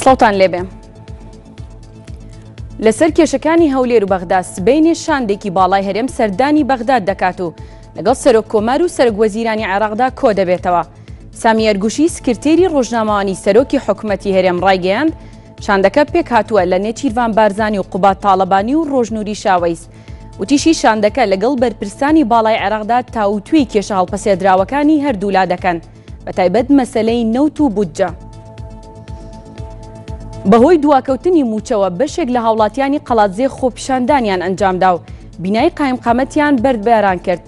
سڵاوتان لێبێ. لەسەر کێشەکانی هەولێر و بەغدا سبەینێ شاندێکی باڵای هەرێم سەردانی بەغداد دەکات و لەگەڵ سەرۆک کۆمار و سەرۆک وەزیرانی عێراقدا کۆ دەبێتەوە. سامی ئەرگوشی سکرتێری ڕۆژنامەوانی سەرۆکی حکومەتی هەرێم ڕایگەیاند شاندەکە پێکهاتووە لە نێچیرڤان بارزانی و قوباد تاڵەبانی و ڕۆژ نوری شاوەیس. وتیشی شاندەکە لەگەڵ بەرپرسانی باڵای عێراقدا تاوتوێی کێشە هەڵپەسێردراوەکانی هەردوولا دەکەن. بەتایبەت مەسەلەی نەوت و بودجە. بەهۆی دواکەوتنی مووچەوە بەشێک لە هاوڵاتیانی قەڵادزێ خۆپیشاندانیان ئەنجامدا و بینای قایمقامەتیان بەردباران کرد.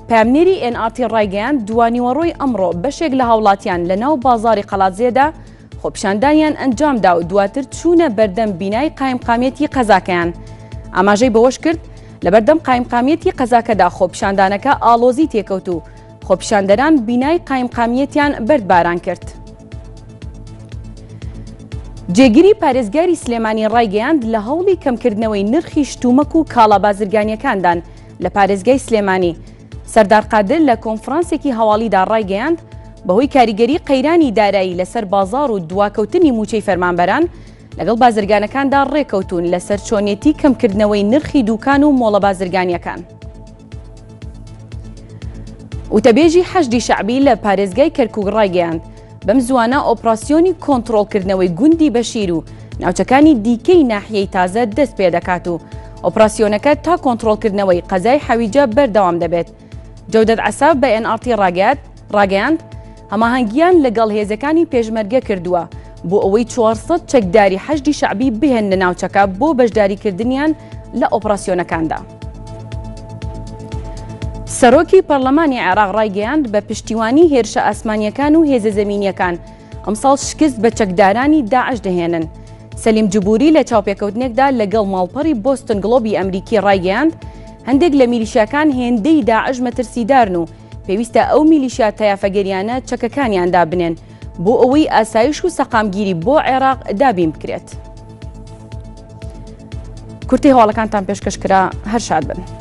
پەیامنێری ئێن ئاڕ تی ڕایگەیاند، دوانیوەڕۆی ئەمڕۆ بەشێک لە هاوڵاتیان لە ناو بازاڕی قەڵادزێدا خۆپیشاندانیان ئەنجامدا و دواتر چوونە بەردەم بینای قایمقامیەتی قەزاکەیان. ئاماژەی بەوەشکرد، لەبەردەم قایمقامیەتی قەزاکەدا خۆپیشاندانەکە ئاڵۆزی تێکەوت و خۆپیشاندەران بینای قایمقامیەتیان بەردباران کرد. جێگری پارێزگاری سلێمانی ڕایگەیاند لە هەوڵی کەمکردنەوەی نرخی شتومەک و کاڵا بازرگانیەکاندان لە پارێزگای سلێمانی. سەردار قادر لە کۆنفرانسێکی هەواڵیدا ڕایگەیاند بەهۆی کاریگەری قەیرانی دارایی لەسەر بازاڕ و دواکەوتنی مووچەی فەرمانبەران لەگەڵ بازرگانەکاندا ڕێکەوتوون لەسەر چۆنیەتی کەمکردنەوەی نرخی دوکان و مۆڵە بازرگانیەکان. وتەبێژی حەشدی شەعبی لە پارێزگای کەرکوک ڕایگەیاند، بەم زووانە ئۆپراسیۆنی کۆنتڕۆڵکردنەوەی گوندی بەشیر و ناوچەکانی دیکەی ناحیەی تازە دەست پێدەکات و ئۆپراسیۆنەکە تا کۆنتڕۆڵکردنەوەی قەزای حەویجە بەردەوام دەبێت. جەودەت عەساف بە ئێن ئاڕ تی ڕاگەیاند، هەماهەنگییان لەگەڵ هێزەکانی پێشمەرگە کردووە بۆ ئەوەی 400 چەکداری حەشدی شەعبی بهێننە ناوچەکە بۆ بەشداریکردنیان لە ئۆپراسیۆنەکاندا. سەرۆکی پەرلەمانی عێراق ڕایگەیاند بە پشتیوانی هێرشە ئاسمانییەکان و هێزە زەمینییەکان ئەمساڵ شکست بە چەکدارانی داعش دەهێنن. سەلیم جبوری لە چاوپێکەوتنێکدا لەگەڵ ماڵپەڕی بۆستن گڵۆبی ئەمریکی ڕایگەیاند هەندێک لە میلیشیاکان هێندەی داعش مەترسیدارن و پێویستە ئەو میلیشیا تەیافەگەریانە چەکەکانیان دابنێن بۆ ئەوەی ئاسایش و سەقامگیری بۆ عێراق دابین بکرێت. کورتی هەواڵەکانتان پێشکەش کرا هەر شاد بن.